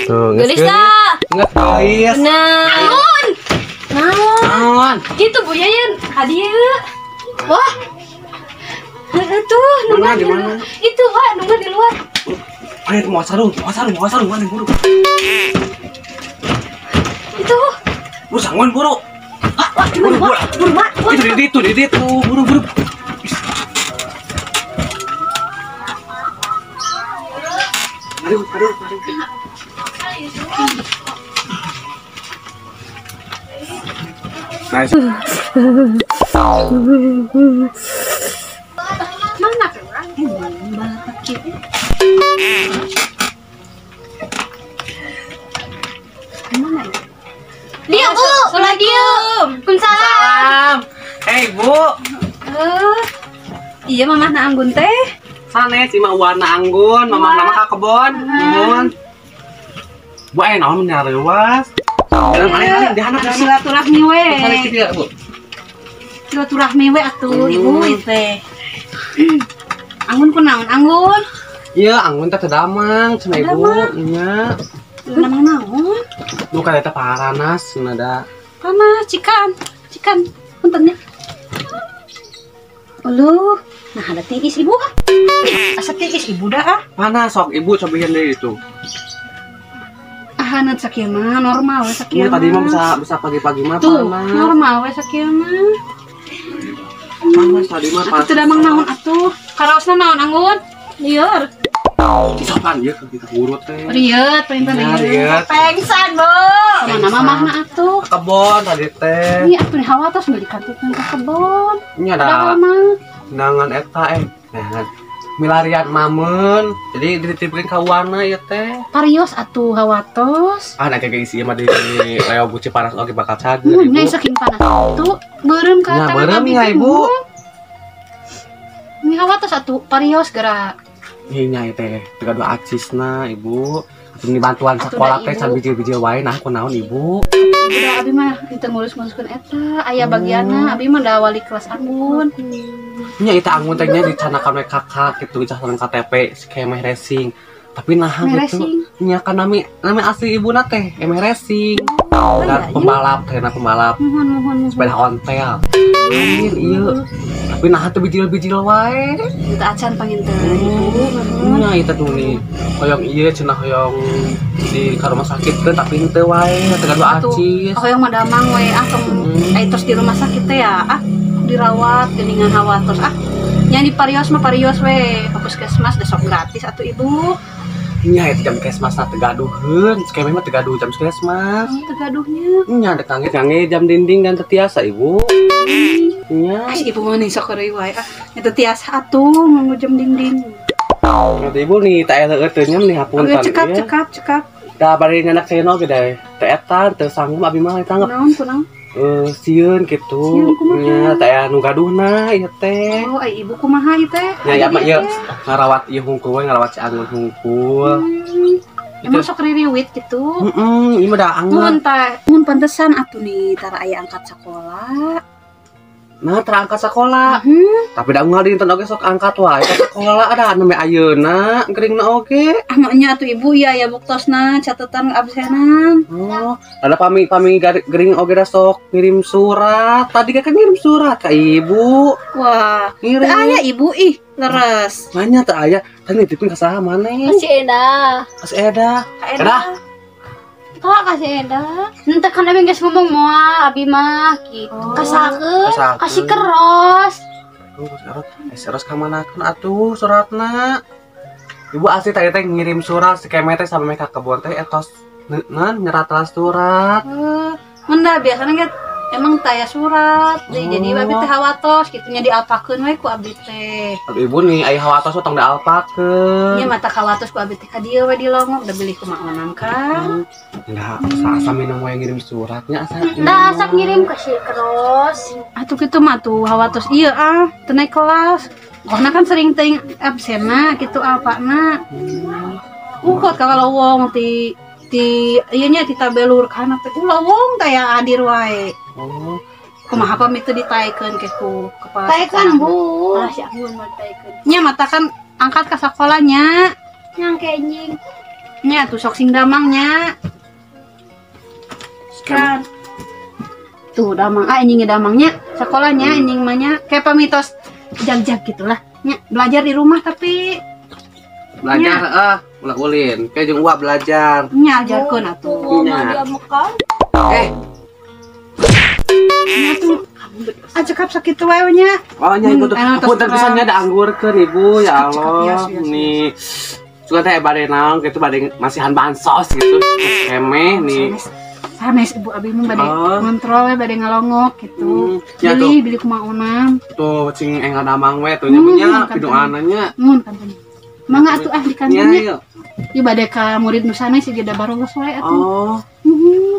Tuh, Geulis tah. Geus geulis. Bener. Anggun. Naon? Naon? Gitu Bu Yayan, ka dieu. Wah. Heeh tuh, Mana nungguan di mana? Itu, Wak, nungguan di luar. Ayo mau sarung, mana buru. Itu. Buru sangun buru. Wah, wah, di mana, Wak? Buru, Wak. Itu di itu, buru. Aduh. Nice. Mana orang? Mana? Dia Bu, ulah dia. Waalaikumsalam. Hey Bu. Iya mamah na anggun teh. Sanes imah warna anggun, mamah nama ka kebon. Nuhun. Bu aya naon mun nyareuwas? Mana di handap silaturahmi we. Sanes kieu Bu. Silaturahmi we atuh ibu teh. Anggun kunaon anggun? Iya, anggun teh teu damang cenah ibu nya. Damang naon? Nu ka eta paranas cenah da. Panas cikan. Cikan punten nya. Uluh, nah ada tiis ibu ah. Asa tiis ibu dah ah. Panas sok ibu cobain deui itu. Ah, haneut sakieu mah normal we sakieu. Iya, tadi mah bisa pagi-pagi mah panas. Normal we sakieu mah. Panas tadi mah panas. Atuh damang naon atuh? Karaosna naon anggun? Lieur. Sopan ieu ke guru teh. Rieut, perintah rieut. Pengsan, Bu. Mana mamahna atuh? Ke kebon tadi teh. Iya atuh hawatos beli kantukeun ka kebon. Nya ada. Nangan eta nangan milarian mamen. Jadi dititipkeun ka wana ieu teh. Parios atuh hawatos. Ah, nah kayak isi mah di leo guci panas oge bakal cager ibu. Nya saking panas atuh beureum ka tangan abi. Nya ibu. Ini hawatos atuh parios geura. Nya teh teu gaduh acisna ibu. Atuh ni bantuan sekolah teh can bijil-bijil wae nah kunaon ibu. Udah abi mah teu ngurus-nguruskeun eta, aya bagianna abi mah da wali kelas anggun. Nya eta anggun teh nya dicanakan we kakak kitu dicanakan KTP si Kemeh Racing. Tapi nah gitu nya kan nami asli ibuna teh Kemeh Racing. Dan pembalap, karena pembalap. Muhun. Sepeda ontel. Iya. Tapi nah teu bijil-bijil wae. Teu acan panginten ibu. Nya eta tuh nih. Hoyong ieu cenah hoyong di ka rumah sakit keun tapi henteu wae teu gaduh acis. Hoyong mah damang we ah tong tos di rumah sakit teh ya ah dirawat geuningan hawatos ah. Nya di parios mah parios we ka puskesmas da sok gratis atuh ibu. Nya eta jam kesmas teu gaduheun, sakemeh mah teu gaduh jam kesmas. Teu gaduhnya. Nya da kangge jam dinding dan teu tiasa ibu. Nya. Ah ibu mah nih sok heureuy wae ah. Nya teu tiasa atuh nganggo jam dinding. Nanti ibu nih tak eleueut teh nya nih hapunten. Cekap. Da bari nyanak seuna oge da teh eta teu sanggup abi mah tanggep. Naon kunaon? Sieun kitu. Nya teh aya nu gaduhna ieu teh. Oh, ai ibu kumaha ieu teh? Nya ya mah ieu ngarawat ieu hungkul we ngarawat si Anggun hungkul. Emang sok ririwit gitu. Heeh, ieu mah da anggun. Mun teh, mun pantesan atuh nih tara aya angkat sakola. Nah, terangkat sekolah. Tapi da unggal dinten oge sok angkat wae ka sekolah ada nembe ayeuna geuringna oge. Ah nya atuh ibu ya ya buktosna catatan absenan. Oh, ada pami gering oge da sok ngirim surat. Tadi kan ngirim surat ka ibu. Wah, teu aya ibu ih, leres. Manya teu aya, tadi nitipkeun ka saha maneh? Kasih Eda. Kasih Eda. Eda. Kak kasih Eda. Nanti kan abi geus ngomong moal abi mah gitu. Oh. Kasakeun, kasih keros. Aduh, kasih keros ka manakeun atuh suratna. Ibu asli tadi teh ngirim surat si Kemeh teh sampe ka kebon teh etos nyerat surat. Mun da biasana ge emang taya surat. Jadi abi teh hawatos kitu nya dialpakeun we ku abdi teh. Ibu nih aya hawatos tong dialpakeun. Nya mata hawatos ku abdi teh ka dieu we di longok da bilih kumaha onang kan. Enggak, asa minum we ngirim suratnya asa. Da asa ngirim ka si keros. Atuh kitu mah tuh hawatos ieu ah teu naik kelas. Kona kan sering teuing absenna kitu alpana. Ukot ka lowong ti ieu nya ti tabelur kana teh lowong teh ya hadir wae. Oh. Kumaha pamit teu ditaekeun ke ku kepala taekeun Bu. Ah si Anggun mah taekeun. Nya mata kan angkat ka sakolanya. Nyang kenjing. Nya tuh sok sing damangnya. Kan. Tuh damang ah anjing damangnya sekolahnya anjing mah nya kayak pamitos jag-jag gitulah. Nya belajar di rumah tapi belajar heeh ulah ulin. Kayak jeung uwa belajar. Nya ajarkeun atuh. Nya. Nya tuh cekap sakitu wae nya. Oh nya ibu tuh. Punten pisan nya da anggurkeun ibu ya Allah. Nih. Suka teh bade naon kitu bade masihan bansos gitu. Kemeh nih. Sanes ibu abi mah bade ngontrol we bade ngalongok gitu. Ya, beli beli kumaha onam. Tuh cing enggal damang we tuh nya nya piduana nya. Mun kanten. Mangga atuh ah di kantornya. Ieu bade ka murid nu sanes ieu da barolos wae atuh. Oh.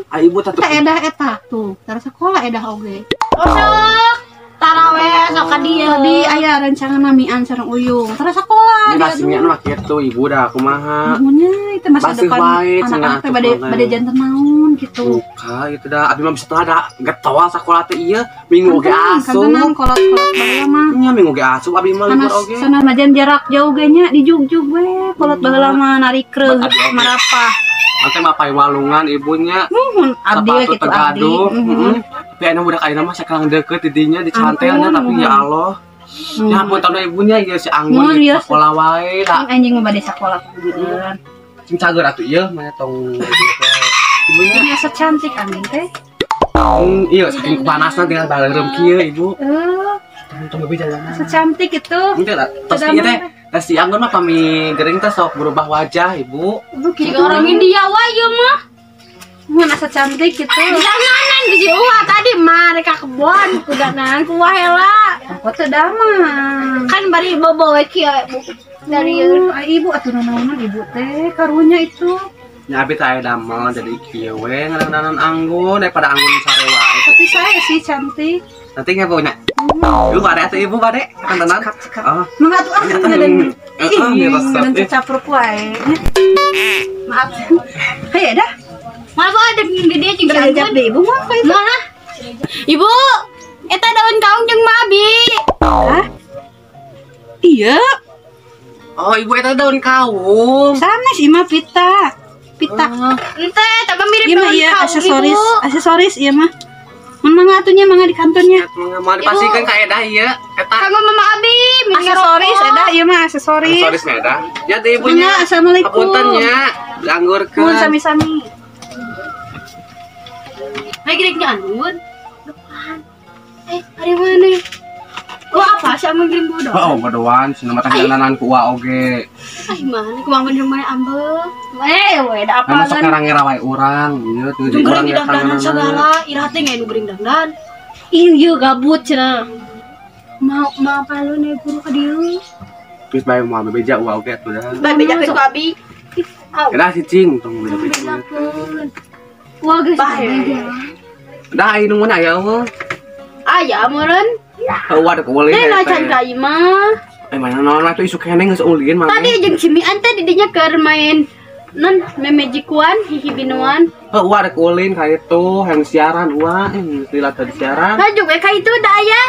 Ah ibu teh edah eta tuh, tara sekolah edah oge. Osok. Taraweh sok ka dieu. Tadi aya rencangan namian sareng uyung. Tara sekolah. Ini mah kitu ibu dah kumaha. Nuhunnya itu masa depan anak-anak teh bade janten naon gitu. Buka gitu dah. Abi mah bisa teh ada getol sakola teh ieu minggu oge asup. Kantenan kolot-kolot baheula mah. Nya minggu oge asup abi mah libur oge. Sana majan jarak jauh ge nya dijugjug we kolot baheula mah narik reung marapah. Nanti mah pai walungan ibunya. Nuhun abdi we kitu abdi. Heeh. Tapi anu budak ayeuna mah sakelang deukeut di dinya di cantelnya tapi ya Allah. Ya ampun tanda ibunya ieu si Anggun di sekolah wae da. Anjing mah bade sakola kuduan. Cing cager atuh ieu mah tong ibunya. Ini asa cantik anjing teh. Iya saking kepanasna tinggal baleureum kieu ibu. Tong tong jalan. Asa cantik itu. Henteu lah. Tos ieu teh. Nah, si Anggun mah pami gering teh sok berubah wajah ibu. Jika orang India wae ieu mah. Mun asa cantik gitu. Jalanan di si Uwa tadi mah rek ka kebon kudanan ku heula. Kok teu damang. Kan bari bobo we kieu dari ibu atuh naonan ibu teh karunya itu. Nya abi teh aya damel jadi kieu we ngaran-ngaran Anggun daripada Anggun sare wae. Tapi saya sih cantik. Nanti nya punya. Ibu bade atuh ibu bade kantenan. Oh. Mangga atuh ah ngadan. Ih, capruk wae. Maaf. Hayu dah. Maaf ada gede jeung beranjak deh ibu mah itu. Mana? Ibu, eta daun kaung jeung mabi. Hah? Iya. Oh, ibu eta daun kaung. Sanes ieu mah pita. Pita. Ente, tapi mirip daun iya, kaung. Aksesoris, aksesoris ieu mah. Mun mangga atuh nya mangga di kantornya. Mangga mau dipasihkeun ka Edah ieu eta. Kanggo Mama Abi, aksesoris Edah ieu mah aksesoris. Aksesoris mah Edah. Ya teh ibunya. Assalamualaikum. Hapunten nya, dianggurkeun. Mun sami-sami. Lagi rek Anggun. Depan. Ari mana? Oh, apa sih Anggun gering bodoh? Oh, bodohan, cenah mah teh jalanan ku uwa oge. Ai mana kumaha bener mah ambek. We da apa kan? Masuk ngarang wae urang, ieu tuh di urang dangdanan segala, iraha teh nu gering dangdan. Ieu ieu gabut cenah. Mau mau apa lu nih guru ka dieu? Terus bae moal bebeja uwa oge atuh dah. Bae bejakeun ku abi. Dah si cing tong bebeja. Wah geus. Dah aya nu mana aya eueuh? Aya meureun. Heuh ada keulin. Teh lah can ka ieu mah. Mana naon atuh isuk keneh geus ulin mah. Tadi jeung cimian teh di dinya keur main non memejikuan hihibinuan. Heuh ada keulin ka itu hayang siaran uwa lila tadi siaran. Laju we ka itu da aya.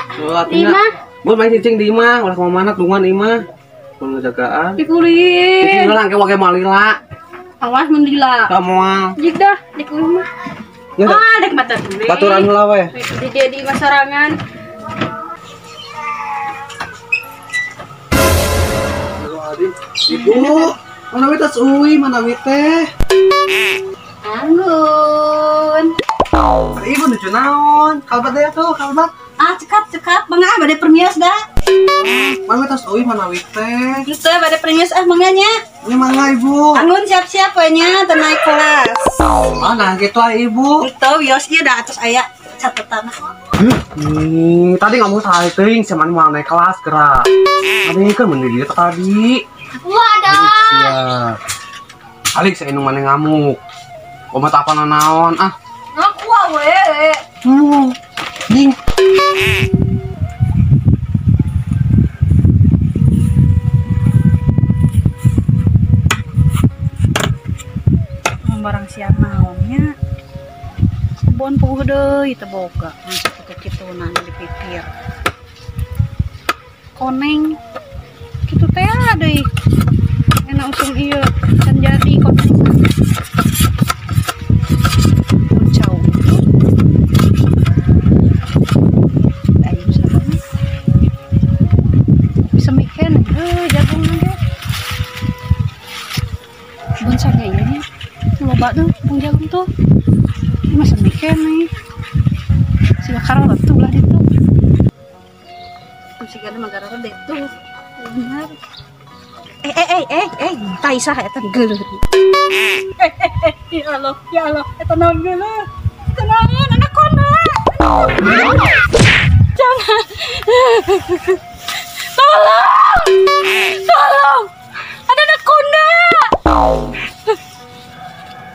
Di imah. Mun main cicing di imah ulah ka mana tungguan imah. Mun ngajagaan. Dikulin. Cicing heula engke wage malila. Awas mun lila. Ka moal. Jig dah dikulin mah. Ah, dek mata tuh. Baturan heula we. Di dia di masarangan. Ibu, mana we tas uwi, mana we teh? Anggun. Ibu nuju naon? Kalbat deh tuh, kalbat. Ah, cekap, mangga bade permios dah. Mana we tas uwi, mana we teh? Henteu bade permios ah mangga nya. Ini mangga ibu. Anggun siap-siap we nya teu naik kelas. Oh, nah gitu ah ibu. Henteu wios ieu da atos aya catatan. Tadi ngomong salah teuing si mana mau naik kelas gerak. Tadi kan mun di dieu tadi. Wadah. Iya. Alik saya nu mana ngamuk. Omat apa naon ah. Ngaku we. Ding. Barang siap naonnya. Bon puguh deui teu boga. Kitu-kitu nang dipikir. Koneng kitu teh deui. cenah usum ieu can jadi kopi. Jauh. Ayo sama. Bisa miken jagung aja. Bonsai ieu nya. Loba tuh bung jagung tuh. Ini mah semiken nih. Siga karolot tuh belah ditu. Siga mah garara ditu. Benar. Tai saha eta geuleuh. Ya Allah, ya Allah, eta naon geuleuh? Eta naon anaconda? Jangan. Tolong. Tolong. Ada anaconda.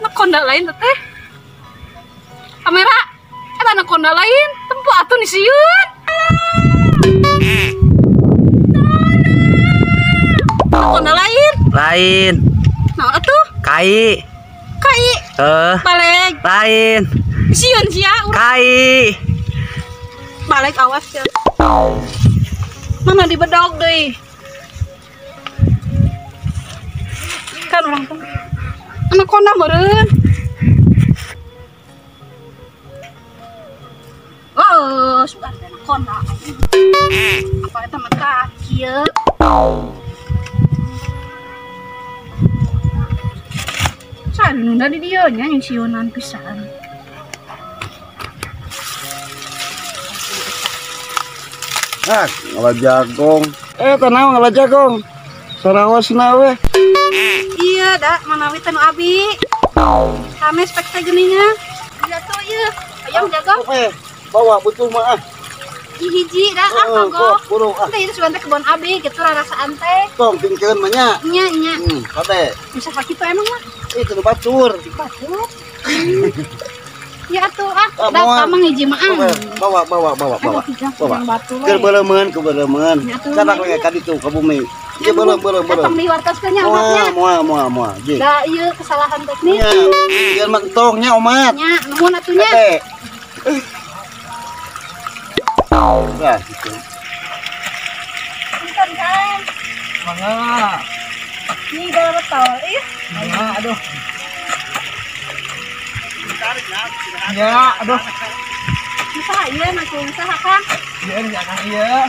Anaconda lain teh. Kamera. Eta anaconda lain, tempo atuh ni sieun. Anaconda lain. Lain. Naon atuh? Kai. Kai. Balik. Lain. Sieun sia. Kai. Balik awas ya. Mana dibedog deui. Kan urang teh. Anaconda meureun. Oh, sudah ada anaconda. Apa eta mah tah kieu. Nunda di dieu nya yang sieunan pisan. Ah, ngalah jagong. Teh naon ngalah jagong? Sarawasna we. Iya, da manawi teh nu abi. Kame spek teh geuningan. Iya tuh ieu. Ayam jagong. Bawa butuh mah ah. Hiji da ah kagok. Buru ah. Teh ieu sugan teh kebon abi kitu rarasaan teh. Tong tingkeun mah nya. Nya nya. Kade. Bisa sakitu emang mah. Itu batur. Batur. Ya atuh ah, da kamang hiji mah. Bawa. Bawa. Keur beuleumeuan, Canak we ka ditu ka bumi. Ieu beuleum. Tong diwartoskeun nya omatnya. Moal. Da ieu kesalahan teknis. Nya, ieu mah entong nya omat. Nya, nuhun atuh nya. Nah, gitu. Punten kan. Mangga. Ini dalam betul, iya. Mangga, aduh. Ya, aduh. Usaha iya, masih usaha kan? Iya, ini akan iya.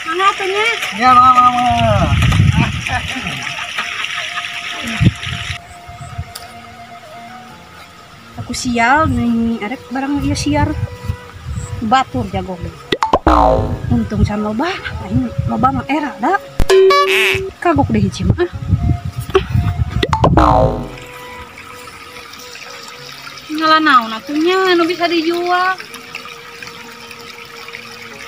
Mangga atunya? Ya, mangga. Aku sial nih, arek barang ieu siar. Batur jagong. Untung can loba, aing loba mah era da. Kagok deh hiji mah. Ngalah naon atuh nya nu bisa dijual.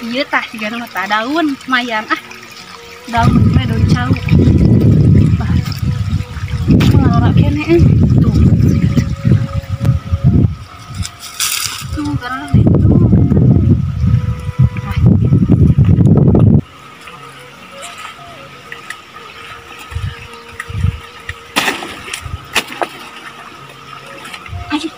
Ieu tah sigana mah tah daun lumayan ah. Daun mah daun cau. Bah. Ngalora keneh euy. Tuh. Tuh karena itu. Ah. Ayo.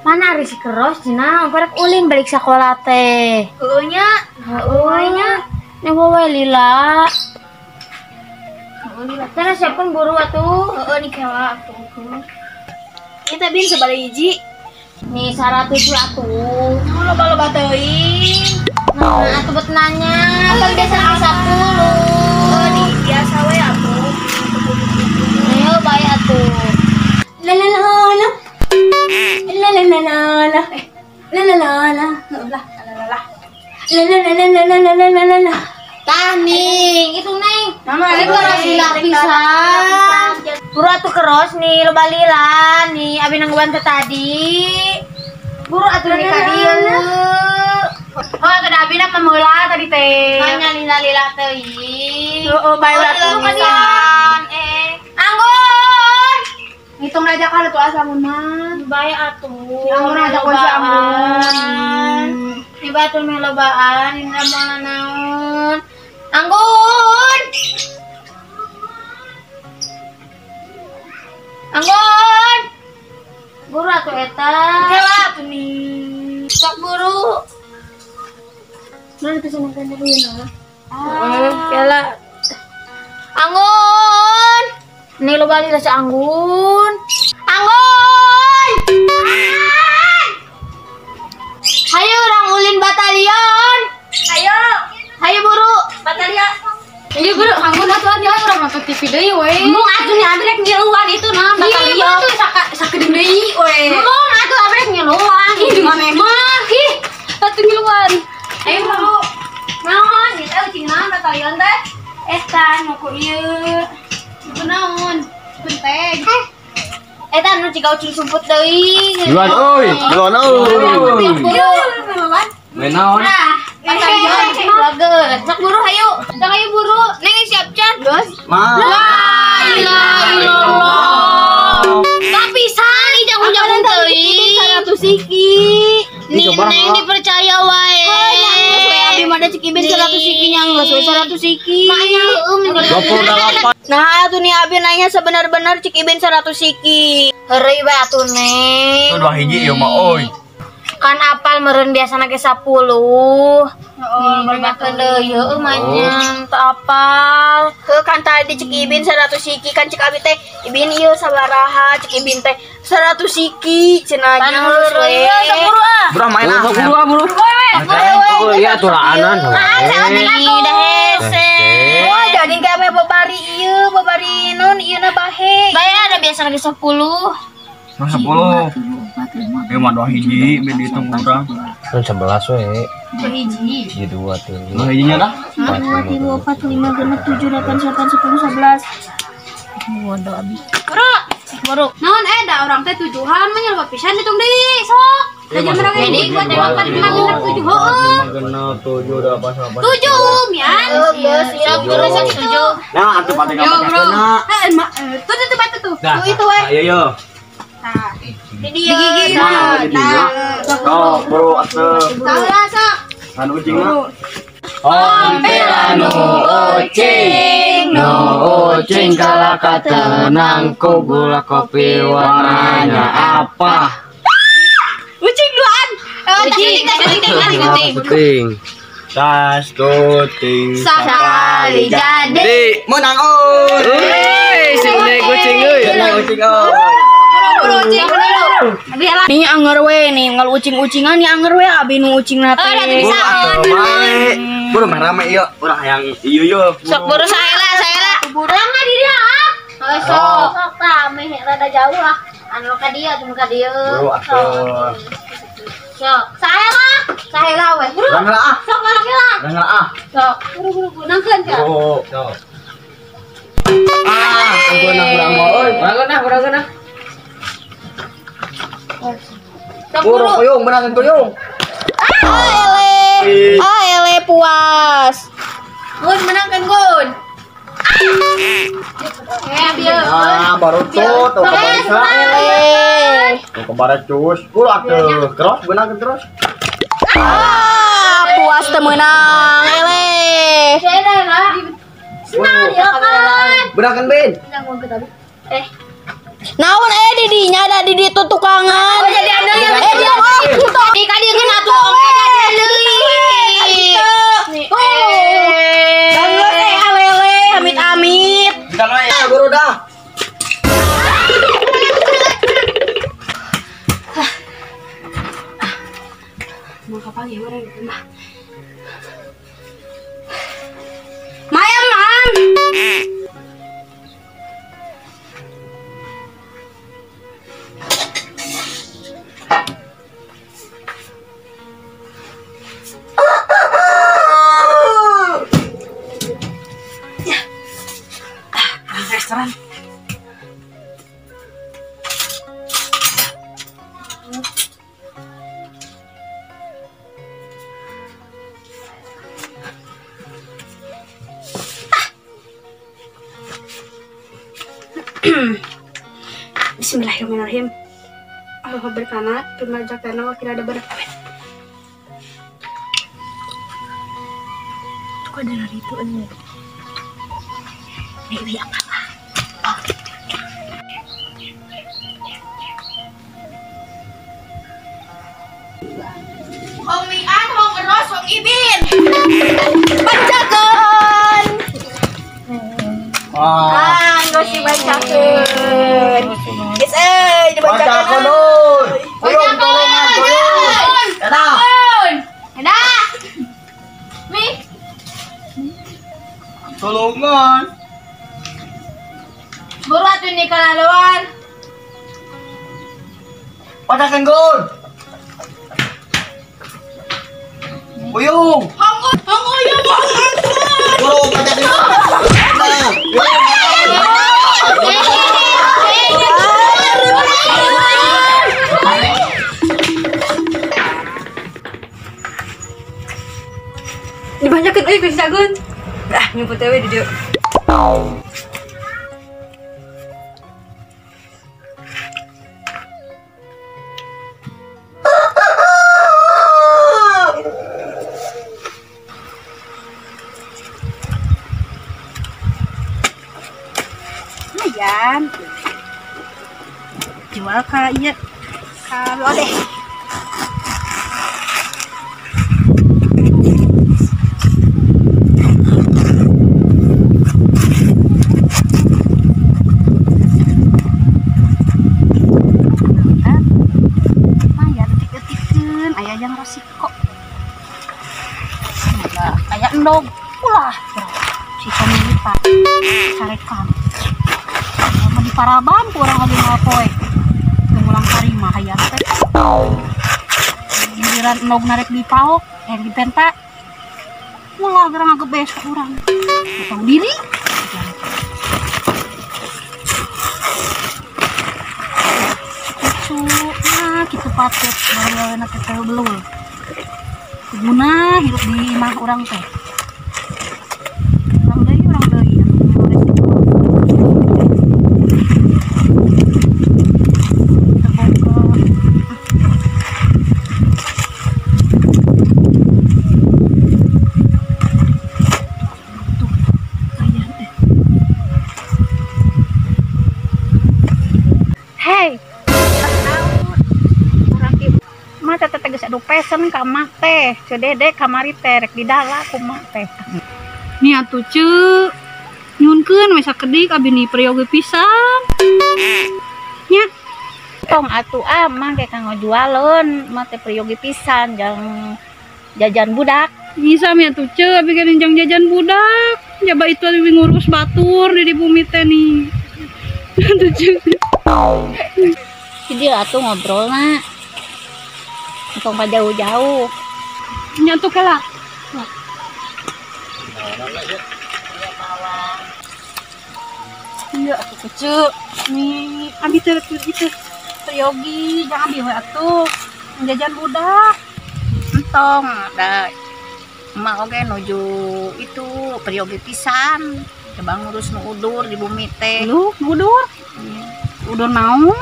Mana ari si keros cenah korek ulin balik sekolah teh. Heueuh nya. Heueuh nya. Neng wae lila. Heueuh lila. Teh siapkeun buru atuh. Heueuh ni kewa atuh. Kita bin sabaraha hiji? Nih 100 atuh. Loba-loba teuing. Nah, atuh bet nanya. Kan biasa 10. Heueuh di biasa we atuh. Ayo bae atuh. La la la la. La la la la la. La la la la. La la la la. La la la la la la la la la. Taning, itu neng. Mama keros lila pisan. Buru atuh keros nih, loba lila nih, abi nang bantu tadi. Buru atuh nih ka dieu. Oh, kada abi na mamula tadi teh. Nanya lila-lila teuing. Heeh, bae atuh pisan. Anggun. Ngitung aja kan atuh asa mun mah. Bae atuh. Anggun aja kun si Anggun. Di batu meh lobaan, ini moal naon. Anggun. Anggun. Buru atuh eta. Kela atuh nih. Sok buru. Mana tuh senang kan dulu ya. Kela. Anggun. Nih lo balik rasa Anggun. Anggun. Hayo orang ulin batalion. Ayo. Hayo buru batalion. Iya buru Anggun atuh nya urang nonton TV deui we. Mung atuh nya abdi rek ngiluan itu nah batalion. Iya tuh sakedeung deui we. Mung atuh abdi rek ngiluan. Ih di mana mah? Ih atuh ngiluan. Ayo buru. Naon ieu ucing naon batalion teh? Eta nu ku ieu. Ku naon? Penteg. Eta nu ciga ucing sumput deui. Duluan euy, duluan euy. Main naon? Batalion lageun. Sok buru hayu. Sok hayu buru. Neng siap can? Geus. Ma. La ilaha illallah. Tapisan ih jagung-jagung teuing. 100 siki. Neng dipercaya wae. Abi mah da cik Ibin 100 siki nya geus we 100 siki. Maknya heueuh mending. 28. Nah atuh nih abi nanya sebenar-benar cik Ibin 100 siki. Heureuy bae atuh Neng. Tuh 2 hiji ieu mah euy. Kan apal meureun biasana ge 10. Heeh, banyakeun deui heueuh mah nya teu apal. Heuh kan tadi cik Ibin 100 siki kan cik abi teh Ibin ieu sabaraha cik Ibin teh 100 siki cenah nya geus we. Sok buru ah. Bro main ah. Sok buru ah buru. Oh iya atuh laanan. Ih dah hese. Wah jadi kame babari ieu babari nun ieu na bahe. Bae ada biasa lagi 10. Nah, 10. Ieu mah 2 hiji ben dihitung urang. Kan 11 we. 2 hiji. Hiji 2 3. 2 hijinya dah. 2 3 4 5 6 7 8 9 10 11. Bodoh abi. Buru. Buru. Naon da urang teh tujuhan mah nya loba pisan ditung deui sok. Jadi gua teh 4 5 6 7 heueuh. 6 7 8 9 7 mian. Geus Sok buru sok 7. Nah, atuh pate ka. Heeh, tuh tuh tuh tuh. Tuh itu we. Ayo yo. Tah. Di dieu. Nah, sok buru atuh. Salah sok. Kan ucingna. Ompela nu ucing, nu ucing kalah katenang ku gula kopi warnanya apa? Ucing duaan. Ucing, ucing. Tas kuting sekali jadi menang euy. Euy, si unek ucing euy. Ucing euy. Nih anger we nih ngal ucing-ucingan nih anger we abi nu ucing na teh. Buru atuh mae. Buru mah rame ieu urang hayang ieu ieu. Sok buru saela saela. Urang mah di dieu ah. Sok sok tah meh rada jauh lah. Anu ka dieu atuh ka dieu. Buru atuh. Sok saela saela we. Buru. Urang heula ah. Sok urang heula. Urang heula ah. Sok. Buru buru nangkeun ka. Buru. Sok. Ah, tungguan urang mah euy. Urang geunah, urang geunah. Buru kuyung, menangin kuyung. Ah ele. Ah ele puas. Gun menangkan Gun. Nah, baru tuh tuh kebarisa. Tuh kebaret cus. Buru atuh, terus menangin terus. Ah, puas teu meunang ele. Senang ya kan. Menangkan Ben. Naon di dinya da di ditu tukangan. Oh jadi anu ya. Dia oh kitu. Di ka dieu geun atuh ongke jadi deui. Dan geus alele amit-amit. Kita we buru dah. Mau kapan ya urang mah. Maya mang. Restoran. Bismillahirrahmanirrahim. Allah berkana, firman jakana wa kira ada berkat. Tuh ada lari itu ini. Dewi apa lah? Hong mian, hong eros, hong Uyung Ibin. Bacakeun. Ah, geus dibacakeun. Geus euy dibacakeun. Uyung tolongan, tolong. Dadah. Dadah. Mi. Tolongan. Buru atuh nih kalaluan. Bacakeun gun. Uyung. Hong uyung hong angkut. Buru bacakeun. Nah, Dibanyakeun euy ku si Sagun. Ah, nyumput we di dieu. Lumayan. Jual ka ieu ka lodeh. Kayak endog ulah si pemilipan carekan mau di paraban kurang lebih ngapoe ngulang karima hayang teh giliran endog narek di paok dipenta ulah gerang agebes ka urang potong diri kucu nah kitu patut baru teh teh belul guna hidup di imah urang teh. Urang deui anu terbuka. Tuh, aya teh. Hey, mah teh geus adu pesen ka mah teh, Ceu Dede kamari teh rek didala kumaha teh. Nih atuh Ceu, nyunkeun we sakedik abi ni peryogi pisan. Nya. Tong atuh ah mah ge kanggo jualeun, mah teh peryogi pisan jang jajan budak. Bisa mi atuh Ceu, abi ge jang jajan budak. Jaba itu abi ngurus batur di bumi teh nih. Atuh Ceu. Jadi atuh ngobrolna. Tong jauh-jauh. Nyantuk lah. Iya, atuh kecil. Nih, abi teh itu peryogi, jangan abi we atuh. Jajan budak. Entong, da emak oge nuju itu peryogi pisan. Coba ngurus nu udur di bumi teh. Lu, udur? Udur naon?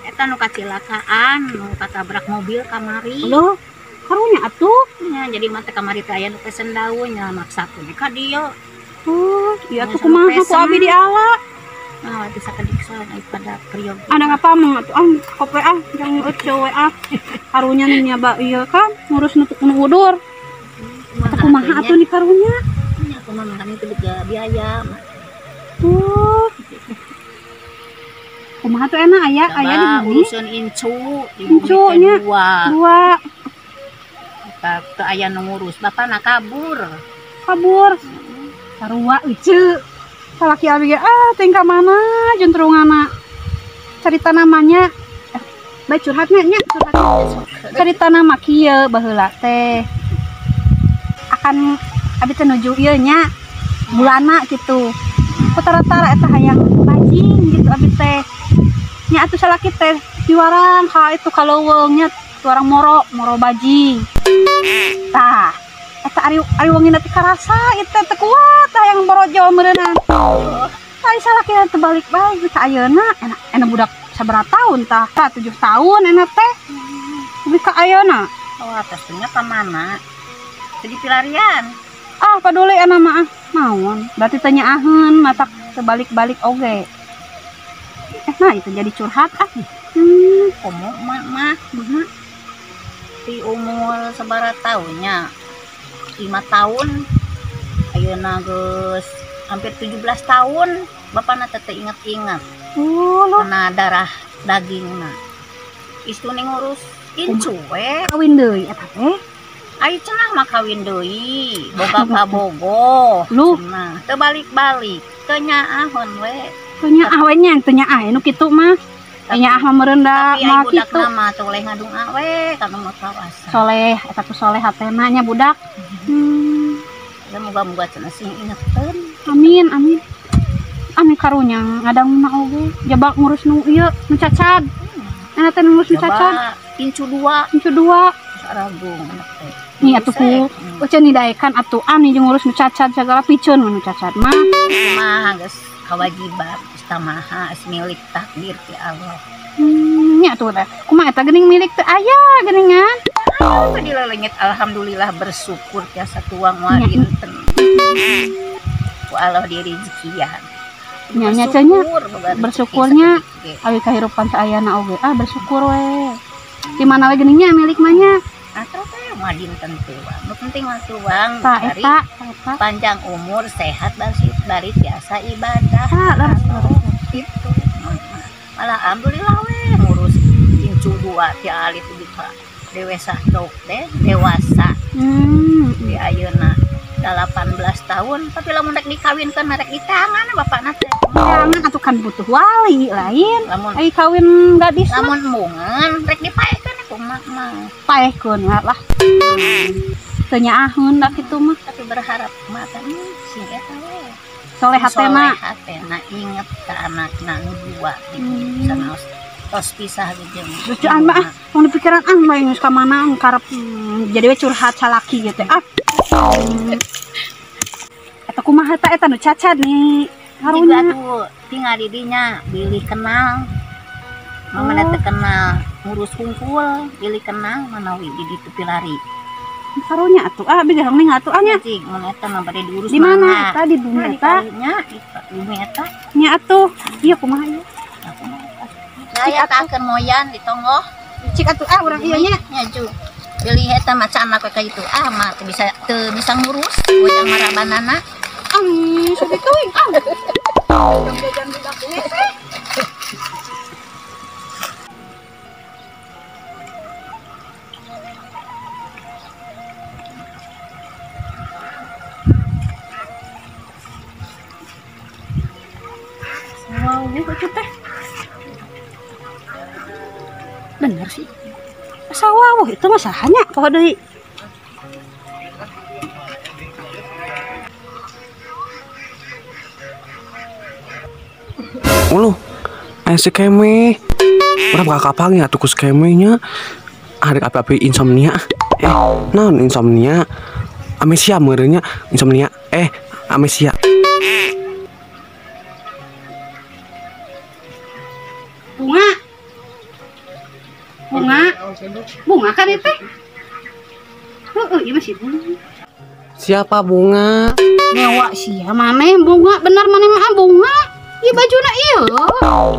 Eta nu kacilakaan, nu katabrak mobil kamari. Loh, karunya atuh? Nya, jadi mah teh kamari teh aya nu pesen daun nya maksa teh ka dieu. Oh, iya atuh kumaha ku abi diala. Nah, atuh sakedik soalna pada peryogi. Ada ngapa mah atuh ah kope ah jang euceu we ah. Karunya nih nya ba ieu kan ngurus nu udur. Atuh kumaha atuh ni karunya? Nya kumaha kami teh boga biaya. Oh. Kumaha tuh enak aya aya di bumi. Urusan incu, di bumi teh dua. Teu aya nu ngurus, bapana kabur. Kabur. Sarua euceu. Salaki abi ge ah teh ka mana juntrungana. Carita namanya bae curhatnya nya curhat. Carita nama kieu baheula teh. Akan abi teh nuju ieu nya bulana kitu. Ku tara-tara eta hayang bajing gitu abi teh. Nya atuh salaki teh diwarang ka itu ka leuweung nya tuarang moro moro bajing. Tah eta ari wongina teh karasa ieu teh teu kuat hayang borojo meureunna. Ai salaki teh balik bae ka ayeuna enak enak budak sabaraha tahun tah 7 tahun enak teh. Lebih ka ayeuna. Oh, atasnya ka mana? Jadi pilarian. Ah, paduli enak mah ah. Naon? Berarti teh nyaaheun matak teu balik-balik oge. Nah itu jadi curhat ah. Komo emak mah. Di umur sabaraha tahunnya 5 tahun ayeuna geus hampir 17 tahun bapana teh teu inget-inget. Kena darah dagingna. Istune ngurus incu we. Kawin deui eta teh. Ai cenah mah kawin deui, boga kabogoh. Lu cenah teu balik-balik, teu nyaahon we. Teu nyaah we nya, teu nyaah nu kitu mah. Teu nyaah mah meureun da mah kitu. Tapi ai budakna mah teu oleh ngadunga we kana mah kawasan. Soleh, eta tuh soleh hatena nya budak. Ya moga-moga cenah sing ingeteun. Amin, amin. Ame karunya ngadanguna oge jabak ngurus nu ieu nu cacad. Enak teh ngurus nu cacad. Incu dua, incu dua. Saragung anak teh. Nih atuh ku oce nidaekan atuh ani jeung ngurus nu cacad sagala piceun nu cacad mah. Mah geus kewajiban geus tamaha geus milik takdir ti Allah. Nya atuh teh. Kumaha eta geuning milik teu aya geuningan. Tadi lelengit alhamdulillah bersyukur tiasa tuang wadinten. Ku Allah direzekian. Nya nya bersyukurnya awi kahirupan saayana oge ah bersyukur we. Di mana we geuning nya milik mah nya. Atuh teh mah dinten tuang. Nu penting mah tuang bari panjang umur sehat bari tiasa ibadah. Itu. Malah alhamdulillah we ngurus incu dua ti alit ka dewasa dok deh dewasa. Di ayeuna 18 tahun tapi lamun rek dikawinkeun rek di tangan bapakna teh. Tangan atuh kan butuh wali lain. Lamun ai kawin gadis lamun embungan rek dipaehkeun kumaha mah. Paehkeun lah. Teu nyaahun da kitu mah. Tapi berharap mah teh sing eta we. Soleh hatena. Soleh hatena inget ka anakna nu dua gitu. Sanaos tos pisah jeung. Lucuan mah tong dipikiran ah mah geus ka mana karep jadi we curhat salaki gitu ah. Eta kumaha eta eta nu cacad nih karunya. Juga tuh tinggal di dinya bilih kenal. Mama teu kenal ngurus hungkul bilih kenal manawi di ditu pilari. Karunya atuh ah abi garong ning atuh nya. Cing mun eta mah bade diurus di mana eta di bumi eta? Nya di bumi eta. Nya atuh. Ieu kumaha ieu? Aya takeun moyan di tonggoh. Cik atuh ah urang ieu nya. Nya ju. Pilih eta mah anak kayak itu ah mah teu bisa ngurus bojang marabanana. Sedih teuing ah. Jajan budak hese. Wow, itu teh. Bener sih. Sawah itu mah sahanya poho deui. Uluh, aya si Keme. Urang bakal kapanggih atuh ku si Keme nya. Arek api-api insomnia. Naon insomnia? Amnesia meureun nya insomnia. Amnesia. Bunga. Bunga. Bunga kan itu? Heeh, ieu mah si bunga. Siapa bunga? Ngewa sia maneh bunga, bener maneh mah bunga. Ieu bajuna ieu.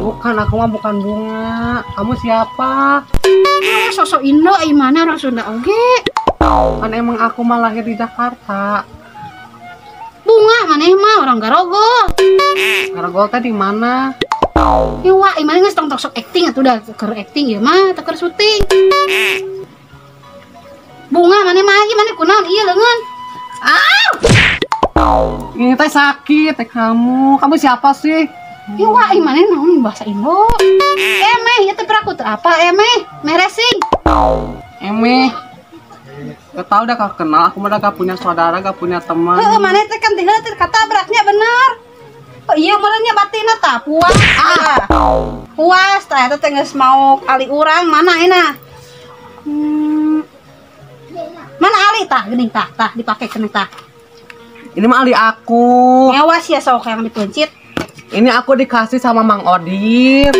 Bukan, aku mah bukan bunga. Kamu siapa? Sosok Indo ai mana orang Sunda oge. Kan emang aku mah lahir di Jakarta. Bunga maneh mah orang Garogol. Garogol teh di mana? Iwa, ai maneh geus tong sok acting atuh da keur acting ieu mah teu keur syuting. Bunga maneh mah ieu maneh kunaon ieu leungeun? Ah! Ini teh sakit teh kamu. Kamu siapa sih? Iwa, ai maneh naon bahasa Indo? Emeh, ieu teh peraku teu apa emeh? Meresing. Emeh. Gak tau dah gak kenal, aku mah gak punya saudara, gak punya teman. Heeh, maneh teh kan teh katabraknya bener. Oh iya meureunnya batinna tah puas. Ah. Puas tah eta teh geus mau ali urang mana enak. Mana ali tah geuning tah tah dipake kene tah. Ini mah ali aku. Ngewas ya sok yang dipencit. Ini aku dikasih sama Mang Odir.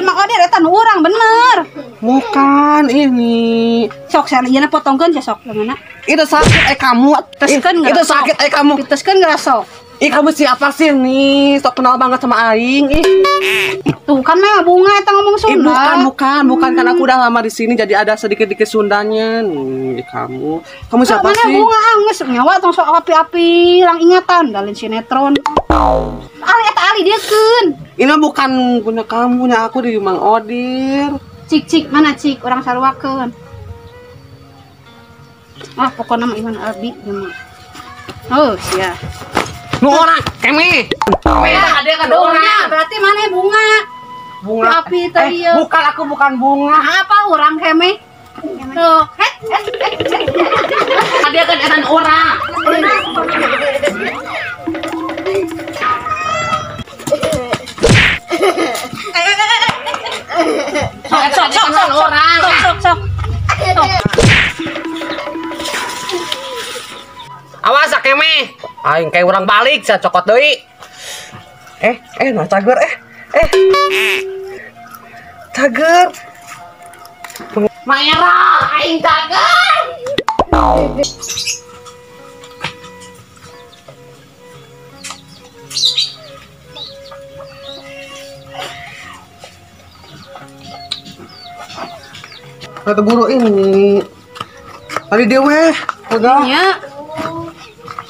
Mang Odir eta nu urang bener. Bukan ini. Sok sana ieu potongkeun sia sok leungeunna. Itu sakit kamu. Teskeun Itu sakit kamu. Diteskeun geura sok. Ih, kamu siapa sih nih? Sok kenal banget sama aing. Ih. Tuh kan mah bunga eta ngomong Sunda. Bukan kan aku udah lama di sini jadi ada sedikit-dikit Sundanya. Nih, kamu. Kamu siapa mana sih? Bunga geus nyawa tong sok api-api lang ingatan dalin sinetron. Ali eta ali dieukeun. Ini bukan punya kamu, punya aku di Mang Odir. Cik cik mana cik urang saruakeun. Ah, pokokna mah Iman Abi ieu mah. Oh, sia. Nu orang keme. Keme ada kan orang. Berarti mana bunga? Bunga api tadi ya. Bukan aku bukan bunga. Apa orang keme? Tuh, het. Ada kan etan orang. Sok orang. Sok. Awas keme. Aing kayak orang balik saya cokot deui. Nah cager Cager. Maera aing cager. Kata buru ini. Tadi dia weh, udah. Iya.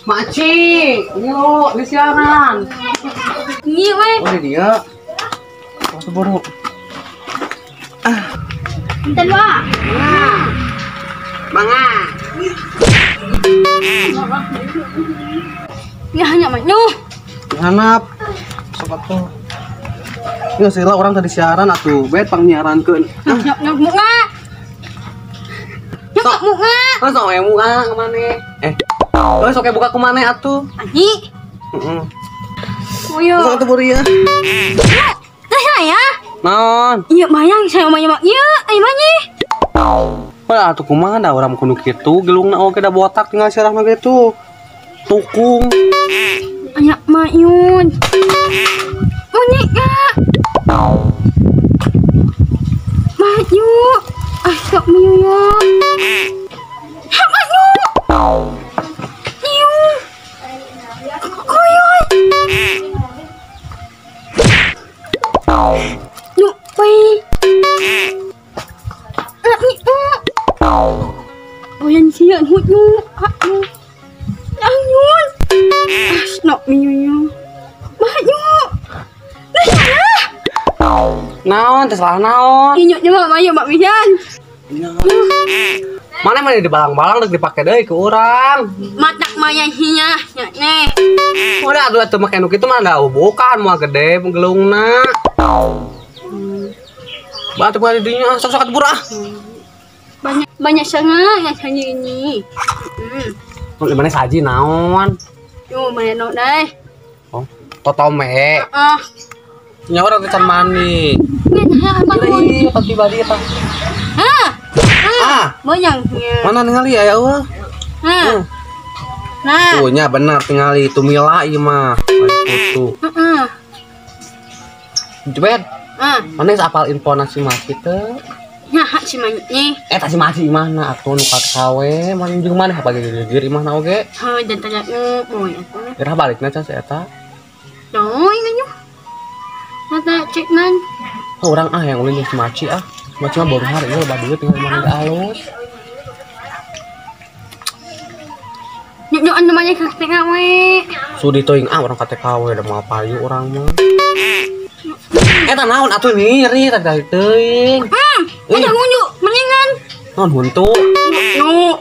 Makcik, yuk di siaran. Iya weh. Oh ini dia. Kata buru. Ah. Bentar Pak. Mangga. Ya hanya manyu. Hanap. Sobat tuh. Ya sila orang tadi siaran atuh, bet pangnyiarankeun. Nyok nyok muka. Nyok muka. Terus sok muka kemana? Terus sok buka kemana atuh? Anji. Heeh. Uyo. Sok atuh buru ya. Teh saya. Naon? Iya bayang saya mah ieu, ai mah nyi. Wah atuh kumaha da urang kudu kitu gelungna oge da botak tinggal siarah mah kitu. Tukung. Aya mayun. Unik kak. Mayu. Ah sok miu ya. Ha mayu. Miu. Koyoy. Nu wei. Boyan sia nu nu. Anyun. Asnok miu ya. Mayu. Naon teh salah naon? Inyuk nya mah mayu mak pisan. Mana mana dibalang-balang deuk dipake deui ke urang. Matak maya hinya nya neh. Udah atuh atuh make nu kitu mah da bukan moal gede gelungna. Batu gua di dinya sok-sok atuh ah. Banyak banyak sangat yang hanya ini. Mana saji naon? Yo mana no deh. Oh, totome. Heeh. Nya urang teh can mandi. Ih, tiba-tiba dia tah. Hah? Ah, banyaknya. Mana ningali aya eueuh? Hah. Nah. Tuh nya bener tingali tumila ieu mah. Putu. Heeh. Jebet. Heeh. Mana geus apal info nasi mati teh? Nya hak si manyutnya. Eta si mati imahna atuh nu KW, mana jeung maneh apa geger imahna oge. Heuh, dan tanya nu moy atuh. Gerah balikna can si eta. Doi nganyu. Mata cek nan. Oh, orang ah yang ulin jeung si Maci ah. Si Maci mah baru hari ieu loba duit tinggal imahna ge alus. Nyuk anu namanya ka TKW. Sudi teuing ah urang ka TKW da moal payu urang mah. Eta naon atuh nyeri tadi teuing. Ada ngunjuk mendingan. Naon huntu? Nu.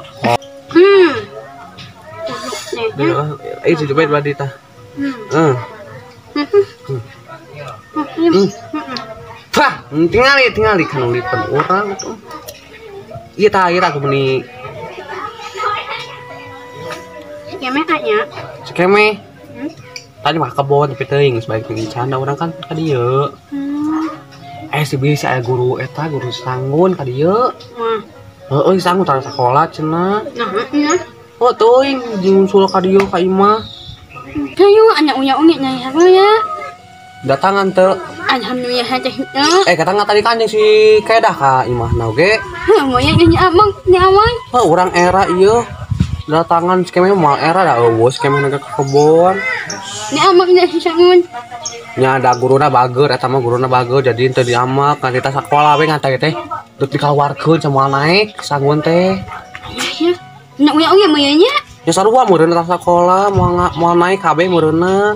Ih, coba berarti tah. Heeh. Wah, tingali kan ulitan urang atuh. Ieu tah ieu aku meni. Sikeme nya. Sikeme. Tadi mah kebon tapi teuing geus balik deui canda urang kan ka dieu. Si bisa aya guru eta guru sanggun ka dieu. Wah. Heueuh sanggun tara sakola cenah. Nah, nya. Oh teuing jeung usul ka dieu ka imah. Hayu anak unya ungit nya ya. Datangan teu. Alhamdulillah teh. Kata nggak tadi kan jeung si Kedah ka imahna oge. Heuh, moya nya abang nya awang. Heuh, urang era ieu. Datangan si Kemeh moal era da eueuh si Kemeh ka kebon. Diamaknya si Sangun. Nya ada guruna bager eta mah guruna bager jadi teu diamak ngan kita sakola we ngan teh deuk dikaluarkeun samoal naik Sangun teh. Nya nya oge mah nya. Nya sarua meureun eta sakola moal naik kabeh meureunna.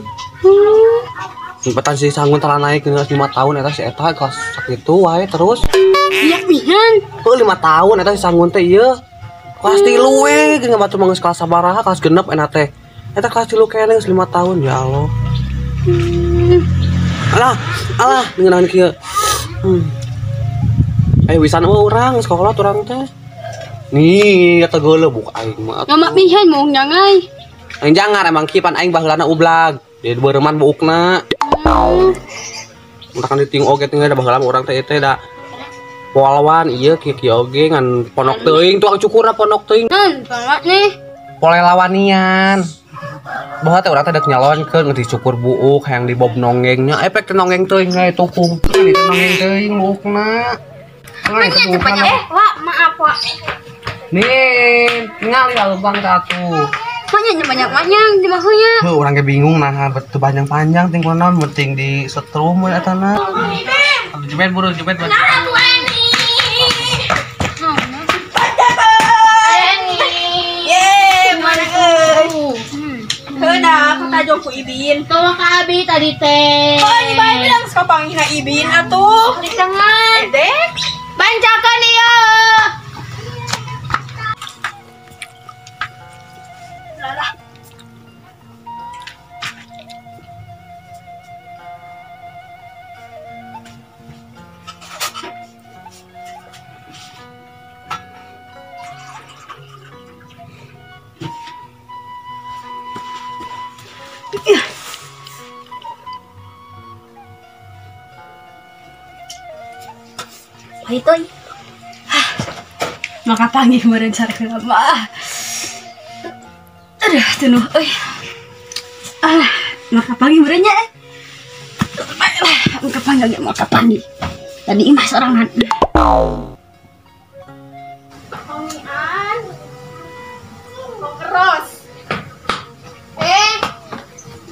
Petan si Sangun telah naik geus 5 tahun eta si eta kelas sakitu wae terus. Iya pisan. Heuh 5 tahun eta si Sangun teh ieu. Kelas 3 we geus batur mah geus kelas sabaraha kelas 6 eta teh. Eta kelas 3 keneh geus 5 tahun ya Allah. Alah, alah ngeunaan kieu. Ayo wisan eueuh urang geus kolot urang teh. Nih eta geuleuh buka aing mah. Ngamak pisan mong jangai. Aing jangan emang kieu pan aing baheulana ublag. Di beureman buukna. Entah kan diting oge tinggal da baheula urang teh teh da polwan ieu kieu-kieu oge ngan ponok teuing tuang cukurna ponok teuing. Polwan nih. Polelawanian. Baheula teh urang teh dek nyalonkeun geus dicukur buuk hayang dibob nonggengnya efek teh nonggeng teuing we tukung. Kan itu nonggeng teuing buukna. Wak, maaf wak. Nih, ningali lubang teh atuh. Banyak banyak di mahunya. Heuh, urang ge bingung nah betul panjang-panjang ting kunaon penting di setrum we eta na. Jebet buru jebet. Nah, tuh Eni. Ye, mana euy. Heuh da, katajong ku Ibin. Tolong ka abi tadi teh. Oh, ini bae bilang suka panggihna Ibin atuh. Di tangan. Dek. Bancakan ieu. Pahitoy. Maka panggih meureun sareng mah. Aduh, tunuh euy. Ah, maka panggih meureun nya. Maka panggih maka panggih. Tadi imah sorangan. Omian. Kok keros.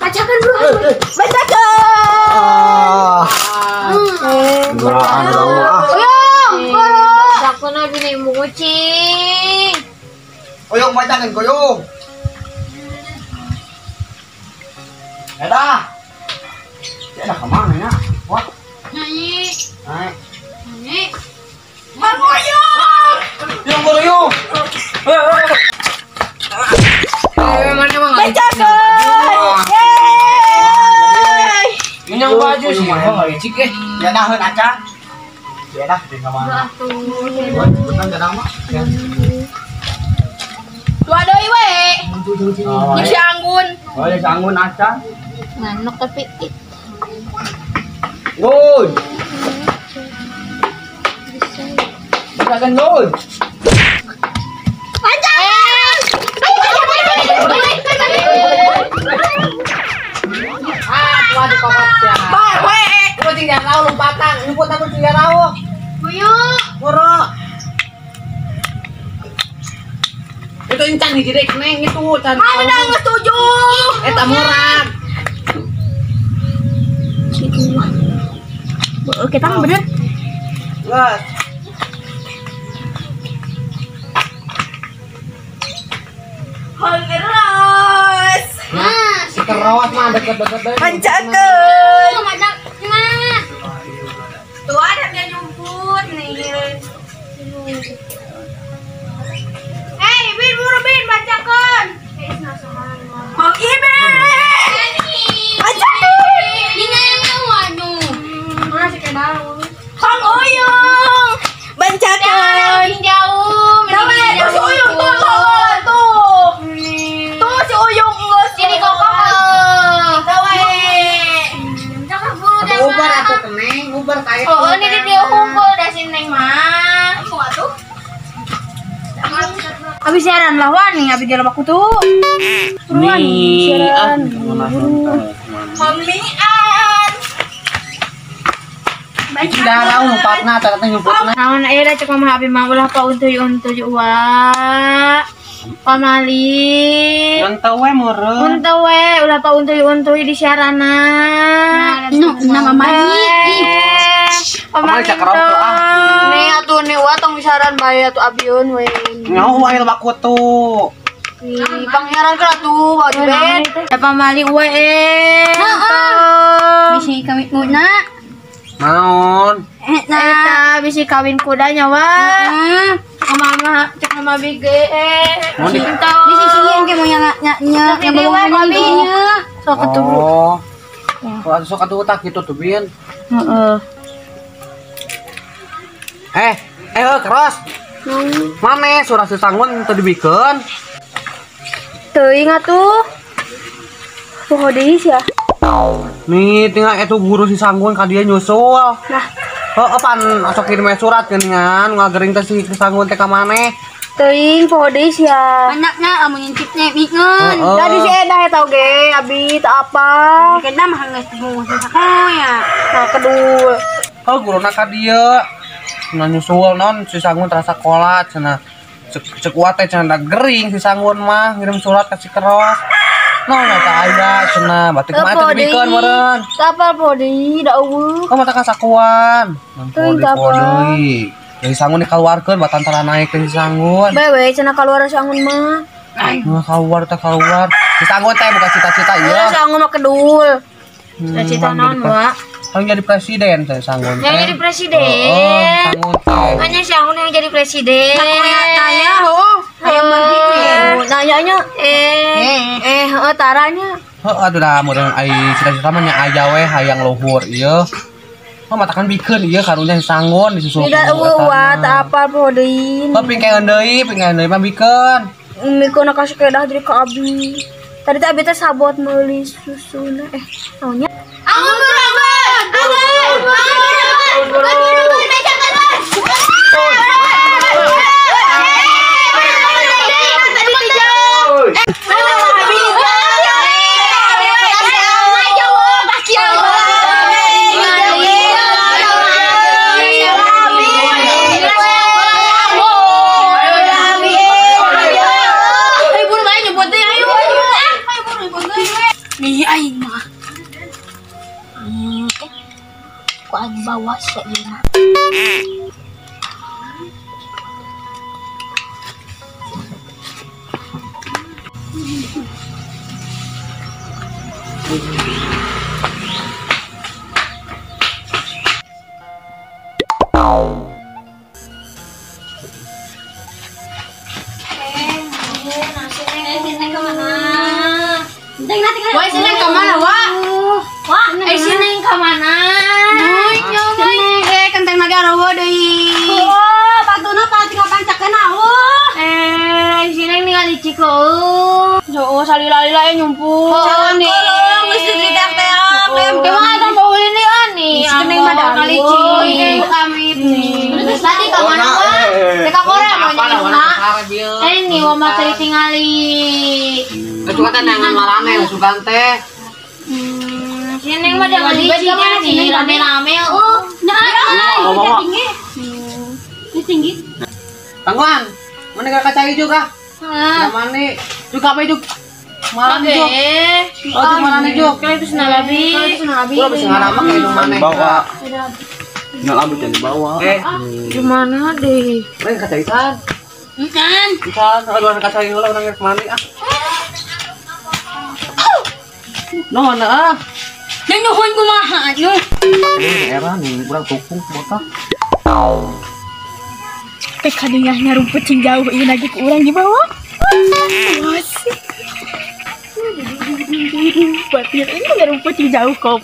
Bacakan bro. Bacakan. Ah. Gelaan urang mah. Aku nabi nih kucing. Koyong bacakan koyong. Eda. Eda kemana ya? Wah. Nyanyi. Naik. Nyanyi. Mang Koyong. Yung koyong. Mana mang? Bacakan. Yeay. Yang baju sih, mah licik eh. Ya dah heun aca. Ya dah di kamana. Cepetan jangan mah. Dua deui we. Jeung si Anggun. Oh, ya si Anggun aca. Manuk tapi Gun. Bacakan Gun. Bacakan. Ah, tua di kokop ya. Bae we. Kucing jangan lau lompatan, nyumput aku kucing jangan lau. Buyuk. Boro. Itu incan hiji deui neng itu can. Mana dah geus tujuh. Eta murah. Oke, kita bener. Geus. Hongeros. Nah, si keros mah deket-deket deui. Pancakeun. Tuh ada yang nyumput nih. Hei, Bin buru Bin bacakan. Mang Ibin. Bacakan. Ini yang waduh. Mana sih kayak baru. Kang Uyung. Bancakan. Jauh. Tuh si Uyung tuh tuh tuh. Tuh si Uyung geus. Jadi kokok. Tawe. Ubar atuh keneng, ubar kae. Oh, ini dia hunkul dah si Neng mah. Kamu atuh. Abi siaran lah wan, abi jalan aku tuh. Nih, siaran. Mamian. Itu darah lompatna, tata nyumputna. Naon aya da cek mama abi mah ulah pauntuy-untuy wa. Pamali. Henteu we meureun. Henteu we ulah pauntuy-untuy di siarana. Nu nama mami. Pamali cakep tuh ah. Nih atuh nih wa tong siaran bae atuh abieun we. Nyaho wae loba kutu. Ih, pangheran ka atuh wa bet. Pamali we. Heeh. Bisi kawin muna. Naon? Eta bisi kawin kudanya wa. Cek mama, cek mama bige. Bisi sieun ke mau nya nya nya bawa nya. Sok atuh. Oh. Sok atuh tak kitu tuh bin. Heeh. Keros. Mane surah si Sanggun teu dibikeun? Teuing atuh. Poho deui sia. Nih tinggal itu guru si Sanggun ka dieu nyusul. Nah, heuh pan sok kirim surat geuningan ngagering teh si Sanggun teh ka maneh. Teuing poho deui sia. Anakna amun nyincipnya mikeun. Tadi si Edah eta oge abi teu apa. Dikena mah geus dibungkus sakoya. Nah, kedul. Heuh guruna ka dieu. Cenah nyusul non si Sanggun terasa kolat cenah. Cek uat teh cenah gering si Sanggun mah ngirim surat ka si Keros. No, teu aya cenah, berarti kumaha teh dibikeun meureun. Sapal poho deui da eueuh. Oh, mata kasakuan. Poho deui. Dari Sanggun dikaluarkeun batan tara naik teh si Sanggun. Bae we cenah kaluar si Sanggun mah. Nah, kaluar teh kaluar. Si Sanggun teh bukan cita-cita ieu. Si Sanggun mah kedul. Cita-cita naon, Wak? Kan jadi presiden teh Sanggun. Yang jadi presiden. Heeh, Sanggun teh. Hanya si Sanggun yang jadi presiden. Nanya heuh. Hayang meureuh. Nanyanya heuh taranya. Heuh atuh da meureun ai cita-cita mah nya aya we hayang luhur ieu. Oh, matakan bikeun ieu karunya si Sanggun disusul. Tidak eueuh wa teu apal poho deui. Heuh pingkeun deui mah bikeun. Mikeun ka si Kedah jadi ka abi. Tadi teh abi teh sabot meuli susuna naonnya? Anggun berangkat. Anggun. Anggun bawa sih. Wah, si Neng kemana, Wak? Wah, si Neng kemana? Kenteng lagi arawa deui. Oh, patuna pati ngapancakeun aweuh. Si Neng ningali Ciko. Heeh, salila-lila nyumpul. Oh, nih. Geus diteak-teak. Emang ada paulin deui nih. Si Neng mah kali Ciko kami nih. Terus tadi ka mana, Wak? Teh ka Korea mah nya. Nih wa mah teh tingali. Sugan teh neangan marane sugan teh. Si Neng mah jangan licin nih rame-rame. Oh, nah, tinggi. Ini tinggi. Tangguan, mana gak kacai juga? Nah, mana? Juga apa itu? Mana juga? Oh, itu mana juga? Kalau itu senalabi. Kalau itu senalabi. Gua bisa ngarama kayak itu mana? Bawa. Senalabi jangan dibawa. Gimana deh? Mana kacai san? Ikan. Ikan. Aduh, kacai heula urang geus mandi ah. No, mana ah? Neng nuhun kumaha atuh? Ini era nih, urang tukung botak. Teh kadinya nyarumput cing jauh ieu lagi ku urang dibawa. Awas. Batir ini nyarumput cing jauh kok.